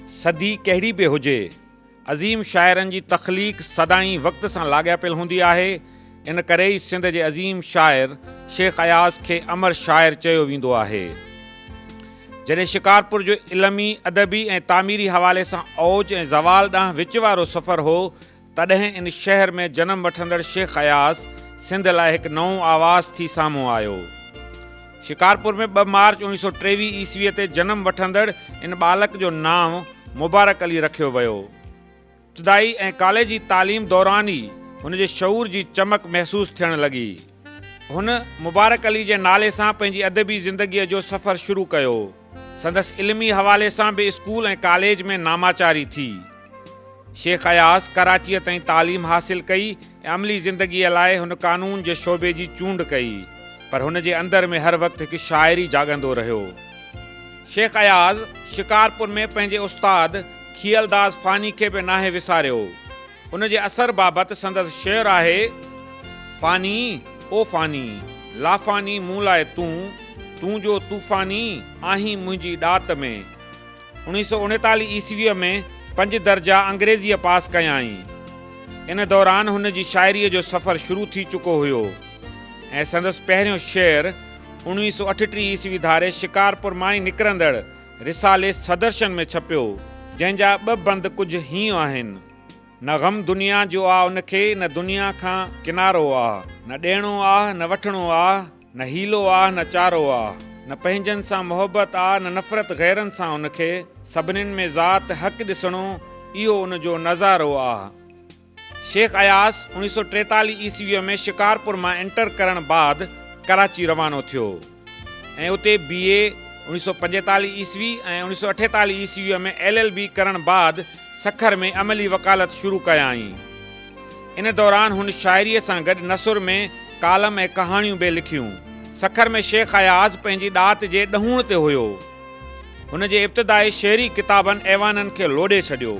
صدي ڪهڙي به هجي، عظيم شاعرن جي تخليق سدائين وقت سان لاڳاپيل هوندي آهي، ان ڪري ئي سنڌ جي عظيم شاعر شيخ اياز کي امر شاعر چيو ويندو آهي. جڏهن شڪارپور جو علمي، ادبي ۽ تعميري حوالي سان اوج ۽ زوال ڏانهن وچ وارو سفر هو، تڏهن ان شهر ۾ جنم وٺندڙ شيخ اياز سنڌ لاء هڪ نئون آواز ٿي سامهون آيو. شڪارپور ۾ ٻه مارچ 1923 عيسويء تي جنم وٺندڙ ان ٻالڪ جو نانء مبارڪ علي رکيو ويو. ابتدائي ۽ ڪاليجي تعليم دوران ئي هن جي شعور جي چمڪ محسوس ٿيڻ لڳي. هن مبارڪ علي جي نالي سان پنهنجي ادبي زندگيء جو سفر شروع ڪيو. سندس علمي حوالي سان به اسڪول ۽ ڪاليج ۾ ناماچاري ٿي. شيخ اياز ڪراچيء تائين تعليم حاصل ڪئي ۽ عملي زندگيء لاء هن قانون جي شعبي جي چونڊ ڪئي، پر هن جي اندر ۾ هر وقت هڪ شاعر ئي جاڳندو رهيو. شيخ اياز شڪارپور ۾ پنهنجي استاد کيئل داس فاني کي به ناهي وساريو. ان جي اثر بابت سندس شعر آهي، فاني او فاني، لافاني مون لاء تون، تون جو طوفاني آهين منهنجي ڏات ۾. 1939 عيسويء ۾ پنج درجا انگريزيء پاس ڪيائين. ان دوران هن جي شاعريء جو سفر شروع ٿي چڪو هيو ۽ سندس پهريون شعر 1938 عيسوي ڌاري شڪارپور مان ئي نڪرندڙ رسالي سدرشن ۾ ڇپيو، جنهن جا ٻه بند ڪجهه هيئن آهن. نه غم دنيا جو آ ان کي، نه دنيا کان ڪنارو آ، نه ڏيڻو آ، نه وٺڻو آ، نه حيلو آ نه چارو آ، نه پنهنجن سان محبت آ نه نفرت غيرن سان ان کي، سڀنين ۾ ذات حق ڏسڻو، اهو ان جو نظارو آ. شيخ اياز 1943 عيسويء ۾ شڪارپور مان انٽر ڪرڻ بعد ڪراچي روانو ٿيو ۽ اتي بي اي 1945 عيسوي ۽ 1948 عيسويء ۾ ايل ايل بي ڪرڻ بعد سکر ۾ عملي وڪالت شروع ڪيائين. ان دوران هن شاعريء سان گڏ نثر ۾ ڪالم ۽ ڪهاڻيون به لکيون. سکر ۾ شيخ اياز پنهنجي ڏات جي ڏهوڻ تي هيو. هن جي ابتدائي شعري ڪتابن ايوانن کي لوڏي ڇڏيو.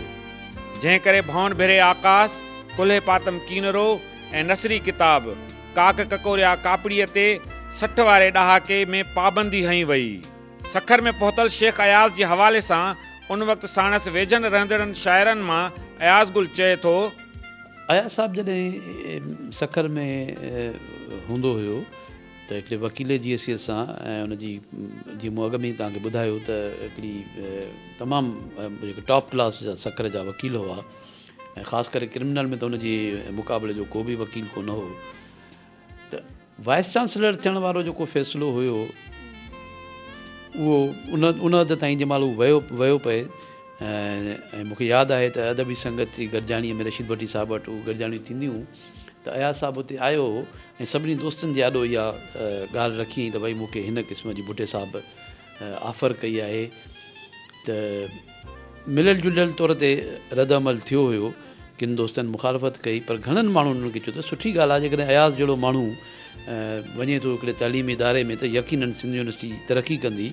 جنهن ڪري ڀون ڀري آڪاس، ڪلهي پاتم ڪينرو ۽ نثري ڪتاب ڪاڪ ڪڪوريا ڪاپڙيء تي 60 واري ڏهاڪي ۾ پابندي هنئي وئي. سکر ۾ پهتل شيخ اياز جي حوالي سان ان وقت ساڻس ويجهن رهندڙن شاعرن مان اياز گل چئي ٿو. اياز صاحب جڏهن سکر ۾ هوندو هيو ته هڪڙي وڪيل جي حيثيت سان ۽ ان جي جيئن مون اڳ ۾ ئي توهان کي ٻڌايو ته هڪڙي تمام جيڪي ٽاپ ڪلاس جا سکر جا وڪيل هئا ۽ خاص ڪري ڪرمنل ۾ ته ان جي مقابلي جو ڪو به وڪيل ڪونه هو ته وائيس چانسلر ٿيڻ وارو جيڪو فيصلو هيو اهو ان ان حد تائين جنهن مهل هو ويو ويو پئي ۽ مون کي ياد آهي ته ادبي سنگت جي گڏجاڻيء ۾ رشيد ڀٽي صاحب وٽ اهي گڏجاڻيون ٿينديون هيون ته اياز صاحب اتي آيو هو ۽ سڀني دوستن جي آڏو اها ڳالهه رکيائين ته ڀئي مون کي هن قسم جي ڀٽي صاحب آفر ڪئي آهي ته مليل جليل طور تي رد عمل ٿيو هيو، ڪن دوستن مخالفت ڪئي پر گهڻن ماڻهن انهن کي چيو ته سٺي ڳالهه آهي جيڪڏهن اياز جهڙو ماڻهو وڃي ٿو هڪڙي تعليمي اداري ۾ ته يقينن سنڌ يونيورسٽي ترقي ڪندي.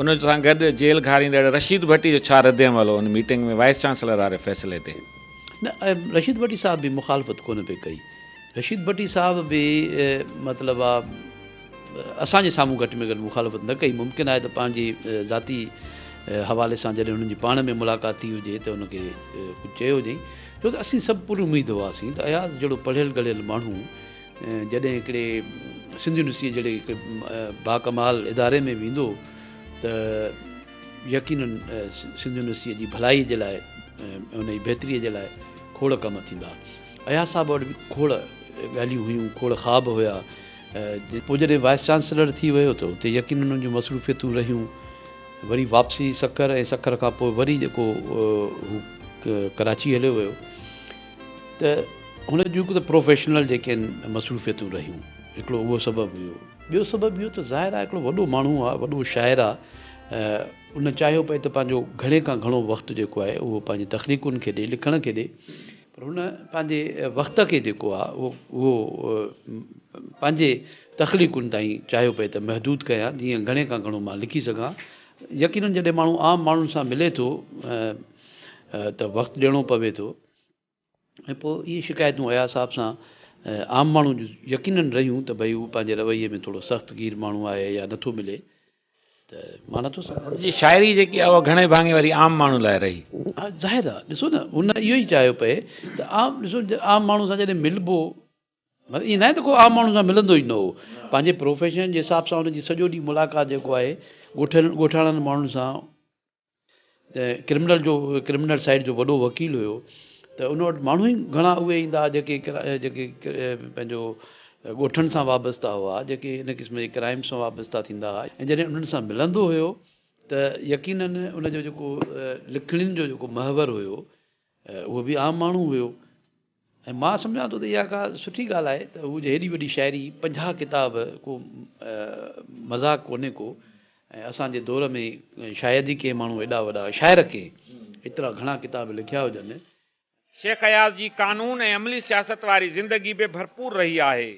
ان سان گڏ جيل گهاريندڙ رشيد ڀٽي جو ڇا رد عمل هو ان ميٽنگ ۾ وائيس چانسلر واري فيصلي تي؟ نه رشيد ڀٽي صاحب به مخالفت ڪونه پئي ڪئي، رشيد ڀٽي صاحب به مطلب آ. اسان جي سامهون گهٽ ۾ گهٽ مخالفت نه ڪئي، ممڪن آهي ته پنهنجي ذاتي حوالي سان جڏهن هنن جي پاڻ ۾ ملاقات ٿي هجي ته هن کي ڪجهه چيو هجئين، ڇو ته اسين سڀ پر اميد هئاسين ته اياز جهڙو پڙهيل ڳڙهيل ماڻهو جڏهن هڪڙي سنڌ يونيورسٽيء جهڙي هڪ باڪمال اداري ۾ ويندو ته يقينن سنڌ يونيورسٽيء جي ڀلائي جي لاء ان جي بهتريء جي لاء کوڙ ڪم ٿيندا. اياز صاحب وٽ به کوڙ ڳالهيون هيون، کوڙ خواب هيا. پوء جڏهن وائيس چانسلر ٿي ويو ته اتي يقينن ان جون مصروفيتون رهيون. وري واپسي سکر ۽ سکر کان پوء وري جيڪو هو ڪراچي هليو ويو ته هن جون ته پروفيشنل جيڪي آهن مصروفيتون رهيون. هڪڙو اهو سبب هيو. ٻيو سبب اهو ته ظاهر آهي هڪڙو وڏو ماڻهو آهي، وڏو شاعر آهي. ان چاهيو پئي ته پنهنجو گهڻي کان گهڻو وقت جيڪو آهي اهو پنهنجي تخليقن کي ڏي، لکڻ کي ڏي. پر هن پنهنجي وقت کي جيڪو آهي اهو پنهنجي تخليقن تائين چاهيو پئي ته محدود ڪيان جيئن گهڻي کان گهڻو مان لکي سگهان. يقينن جڏهن ماڻهو عام ماڻهن سان ملي ٿو ته وقت ڏيڻو پوي ٿو ۽ پوء اهي شڪايتون اياز صاحب سان عام ماڻهن جون يقينن رهيون ته ڀئي هو پنهنجي رويي ۾ ٿورو سخت گير ماڻهو آهي يا نٿو ملي. ته مان نٿو سمجهان. هن جي شاعري جيڪي آهي اها گهڻي ڀاڱي وري عام ماڻهو لاء رهي. ها ظاهر آهي ڏسو نه هن اهو ئي چاهيو پئي ته عام ڏسو عام ماڻهو سان جڏهن ملبو مطلب ائين ناهي ته ڪو عام ماڻهو سان ملندو ئي نه هو پنهنجي پروفيشن جي حساب سان هن جي سڄو ڏينهن ملاقات جيڪو آهي ڳوٺن ڳوٺاڻن ماڻهن سان ته ڪرمنل جو ڪرمنل سائيڊ جو وڏو وڪيل هيو ته ان وٽ ماڻهو ئي گهڻا اهي ايندا هئا جيڪي جيڪي پنهنجو ڳوٺن سان وابسته هئا جيڪي ان قسم جي ڪرائم سان وابسته ٿيندا هئا ۽ جڏهن انهن سان ملندو هيو ته يقينن ان جو جيڪو لکڻين جو جيڪو محور هيو اهو به عام ماڻهو هيو ۽ مان سمجهان ٿو ته اها ڪا سٺي ڳالهه آهي ته هو هيڏي وڏي شاعري 50 ڪتاب ڪو مذاق ڪونهي ڪو ۽ اسان جي دور ۾ شايد ئي ڪنهن ماڻهو ايڏا وڏا شاعر ڪنهن ايترا گهڻا ڪتاب لکيا هجن. شيخ اياز جي قانون ۽ عملي سياست واري زندگي به ڀرپور رهي آهي.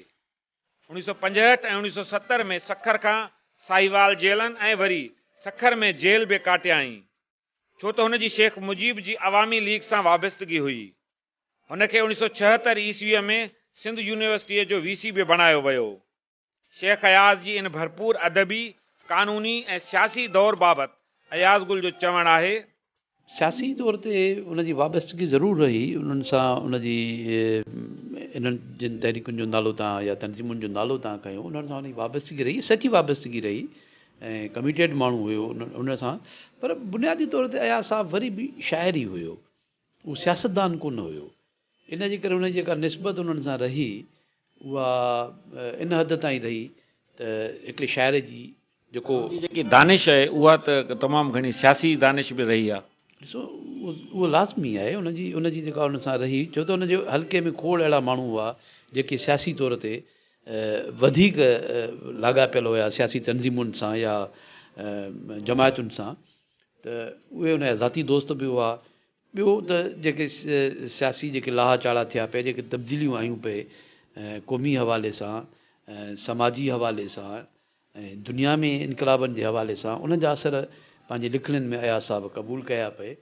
1965 ۽ 1970 ۾ سکر کان ساهيوال جيلن ۽ وري سکر ۾ جيل به ڪاٽيائين. ڇو ته هن جي شيخ مجيب جي عوامي ليگ سان وابستگي هئي. هن کي 1976 عيسويء ۾ سنڌ يونيورسٽيء جو وي سي به بڻايو ويو. شيخ اياز جي ان ڀرپور ادبي، قانوني ۽ سياسي دور بابت اياز گل جو چوڻ آهي. سياسي طور تي ان جي وابستگي ضرور رهي، انهن سان ان جي انهن جن تحريڪن جو نالو تان يا تنظيمن جو نالو تان کنيو انهن سان ان جي وابستگي رهي، سچي وابستگي رهي ۽ ڪميٽيڊ ماڻهو هيو ان سان پر بنيادي طور تي اياز صاحب وري به شاعر ئي هيو، هو سياستدان ڪونه هيو، ان جي ڪري هن جي جيڪا نسبت انهن سان رهي اها ان حد تائين رهي ته هڪڙي شاعر جي جيڪو. هن جي جيڪي دانش آهي اها ته تمام گهڻي سياسي دانش به رهي آهي. ڏسو اهو لازمي آهي ان جي ان جي جيڪا ان سان رهي ڇو ته ان جي حلقي ۾ کوڙ اهڙا ماڻهو هئا جيڪي سياسي طور تي وڌيڪ لاڳاپيل هيا سياسي تنظيمن سان يا جماعتن سان ته اهي ان جا ذاتي دوست به هئا. ٻيو ته جيڪي سياسي جيڪي لاها چاڙها ٿيا پئي، جيڪي تبديليون آيون پئي قومي حوالي سان، سماجي حوالي سان ۽ دنيا ۾ انقلابن جي حوالي سان انهن جا اثر پنهنجي لکڻين ۾ اياز صاحب قبول ڪيا پئي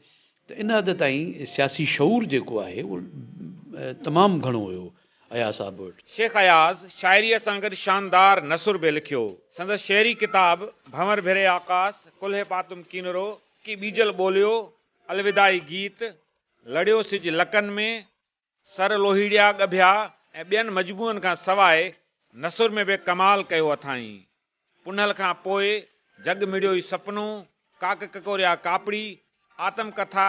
ته ان حد تائين سياسي شعور جيڪو آهي اهو تمام گهڻو هيو اياز صاحب وٽ. شيخ اياز شاعريء سان گڏ شاندار نثر به لکيو. سندس شعري ڪتاب ڀنور ڀري آڪاس، ڪلهي پاتم ڪينرو، ڪي ٻيجل ٻوليو، الوداعي گيت، لڙيو سج لڪن ۾، سر لوهيڙيا ڳڀيا ۽ ٻين مجموعن کان سواء نثر ۾ به ڪمال ڪيو اٿائين. پنهل کان پوء، جڳ مڙيوئي سپنو، ڪاڪ ڪڪوريا ڪاپڙي، آتم ڪٿا،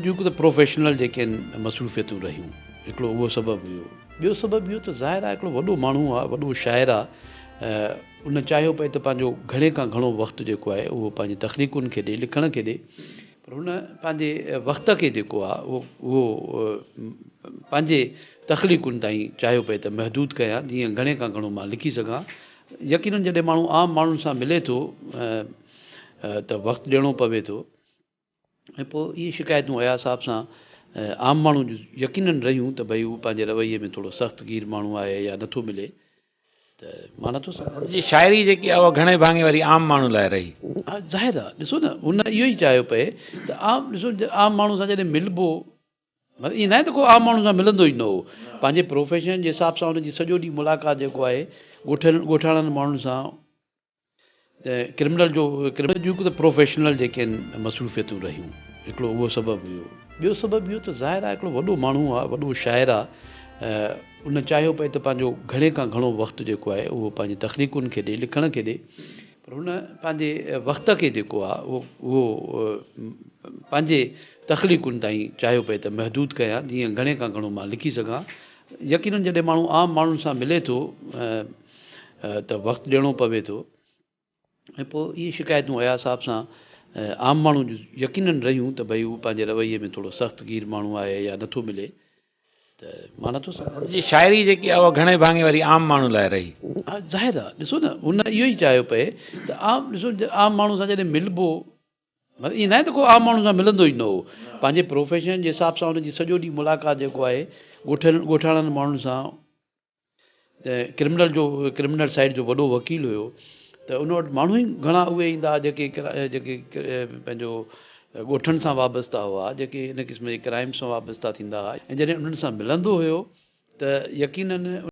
جون ته پروفيشنل جيڪي آهن مصروفيتون رهيون هڪڙو اهو سبب هيو ٻيو سبب اهو ته ظاهر آهي هڪڙو وڏو ماڻهو آهي وڏو شاعر آهي ان چاهيو پئي ته پنهنجو گهڻي کان گهڻو وقت جيڪو آهي اهو پنهنجي تخليقن کي ڏي لکڻ کي ڏي پر هن پنهنجي وقت کي جيڪو آهي اهو پنهنجي تخليقن تائين چاهيو پئي ته محدود ڪيان جيئن گهڻي کان گهڻو مان لکي سگهان يقينن جڏهن ماڻهو عام ماڻهن سان ملي ٿو ته وقت ڏيڻو پوي ٿو ۽ پوء اهي شڪايتون اياز صاحب سان عام ماڻهو جون يقينن رهيون ته ڀئي هو پنهنجي رويي ۾ ٿورو سخت گير ماڻهو آهي يا نٿو ملي ته مان نٿو سمجهان. هن جي شاعري جيڪي آهي اها گهڻي ڀاڱي وري عام ماڻهو لاء رهي. ها ظاهر آهي ڏسو نه هن اهو ئي چاهيو پئي ته عام ڏسو عام ماڻهو سان جڏهن ملبو مطلب ائين ناهي ته ڪو عام ماڻهو سان ملندو ئي نه هو پنهنجي پروفيشن جي حساب سان هن جي سڄو ڏينهن ملاقات جيڪو آهي ڳوٺن ڳوٺاڻن ماڻهن سان ته ڪرمنل جو ڪرمنل جون ته پروفيشنل جيڪي آهن مصروفيتون رهيون هڪڙو اهو سبب هيو ٻيو سبب اهو ته ظاهر آهي هڪڙو وڏو ماڻهو آهي وڏو شاعر آهي ان چاهيو پئي ته پنهنجو گهڻي کان گهڻو وقت جيڪو آهي اهو پنهنجي تخليقن کي ڏي لکڻ کي ڏي پر هن پنهنجي وقت کي جيڪو آهي اهو پنهنجي تخليقن تائين چاهيو پئي ته محدود ڪيان جيئن گهڻي کان گهڻو مان لکي سگهان يقينن جڏهن ماڻهو عام ماڻهن سان ملي ٿو ته وقت ڏيڻو پوي ٿو ۽ پوء اهي شڪايتون اياز صاحب سان عام ماڻهو جون يقينن رهيون ته ڀئي هو پنهنجي رويي ۾ ٿورو سخت گير ماڻهو آهي يا نٿو ملي ته مان نٿو سمجهان. هن جي شاعري جيڪي آهي اها گهڻي ڀاڱي وري عام ماڻهو لاء رهي. ها ظاهر آهي ڏسو نه هن اهو ئي چاهيو پئي ته عام ڏسو عام ماڻهو سان جڏهن ملبو مطلب ائين ناهي ته ڪو عام ماڻهو سان ملندو ئي نه هو پنهنجي پروفيشن جي حساب سان هن جي سڄو ڏينهن ملاقات جيڪو آهي ڳوٺن ڳوٺاڻن ماڻهن سان ته ڪرمنل جو ڪرمنل سائيڊ جو وڏو وڪيل هيو ته ان وٽ ماڻهو ئي گهڻا اهي ايندا هئا جيڪي جيڪي پنهنجو ڳوٺن سان وابسته هئا جيڪي ان قسم جي ڪرائم سان وابسته ٿيندا هئا ۽ جڏهن انهن سان ملندو هيو ته يقينن.